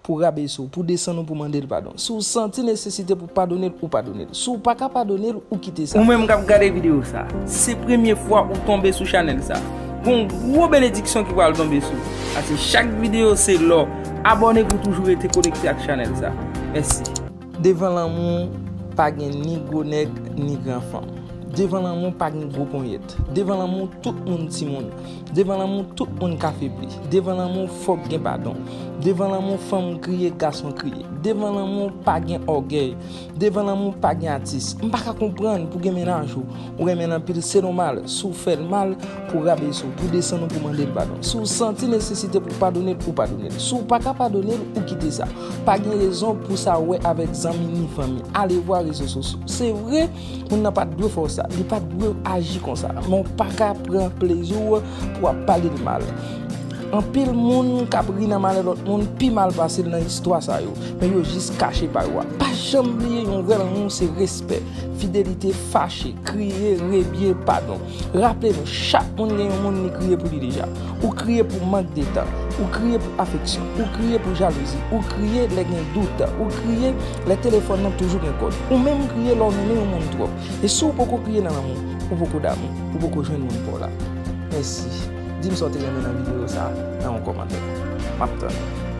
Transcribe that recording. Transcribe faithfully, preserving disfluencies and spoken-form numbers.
pou rabese w, pou desann ou, pou mande l padon. Si w santi nesesite pou padone l, ou padone l. Si w pa ka padone l, ou kite sa. Ou menm k ap gade videyo sa, se premye fwa ou tonbe sou chanèl sa, gon gwo benediksyon ki pral tonbe sou ou. Paske chak videyo se lò. Abòne pou toujou rete konekte ak chanèl sa. Mèsi. Devan lanmou, pa gen ni gwo nèg, ni gran fanm. Devan lanmou, pa gen gwo ponyèt. Devan lanmou, tout moun timoun. Devan lanmou, tout moun ka febli. Devan lanmou, fòk gen padon. Devan lanmou, fanm kriye, gason kriye. Devan lanmou, pa gen ògèy. Devan lanmou, pa gen atis. M pa ka konprann pou gen mennaj ou, ou renmen l anpil, se nòmal. Si w fè l mal, pou rabese w, pou desann ou, pou mande l padon. Si w santi nesesite pou padone l, ou padone l. Si w pa ka padone l, ou kite sa. Pa gen rezon pou sa wè avèk zanmi ni fanmi. Ale vwa rezo sosyo. Se vre, moun nan pa t dwe fè w sa. Li pa t dwe aji konsa. Men w pa ka pran plezi w pou w ap pale l mal. Anpil moun k ap ri nan malè lòt moun pi mal pase l nan istwa sa yo. Men yo jis kache pa yo a. Pa janm bliye yon vrè lanmou se respè, fidelite, fache, kriye, rebye, padon. Raple nou, chak moun gen yon moun li kriye pou li deja. Ou kriye pou mank de tan. Ou kriye pou afeksyon. Ou kriye pou jalouzi. Ou kriye lè gen dout. Ou kriye lè telefòn nan toujou gen kòd. Ou menm kriye lè w renmen yon moun twòp. E si w poko kriye nan lanmou, ou poko damou, ou poko jwenn moun pa w la. Mèsi. Di m sa w te renmen nan videyo sa a nan yon kòmantè. M ap tann ou.